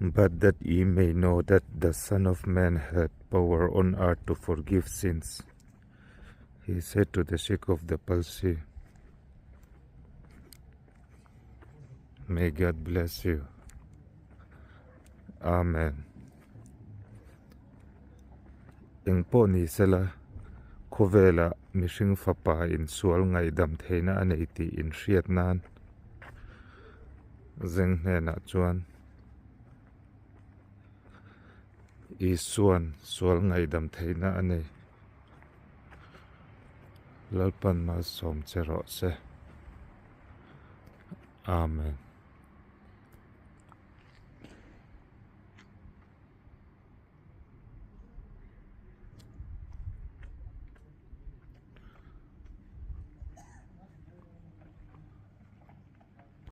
But that ye may know that the Son of Man hath power on earth to forgive sins, he said to the sick of the palsy, May God bless you. Amen. Eng pawh ni sela, khawvelah mihring fapa insual ngaihdam theihna a nei tih inhriat nan zeng hnenah chuan Isuan sual ngaihdam theihna a nei. Lalpan malsawm che rawh se. Amen.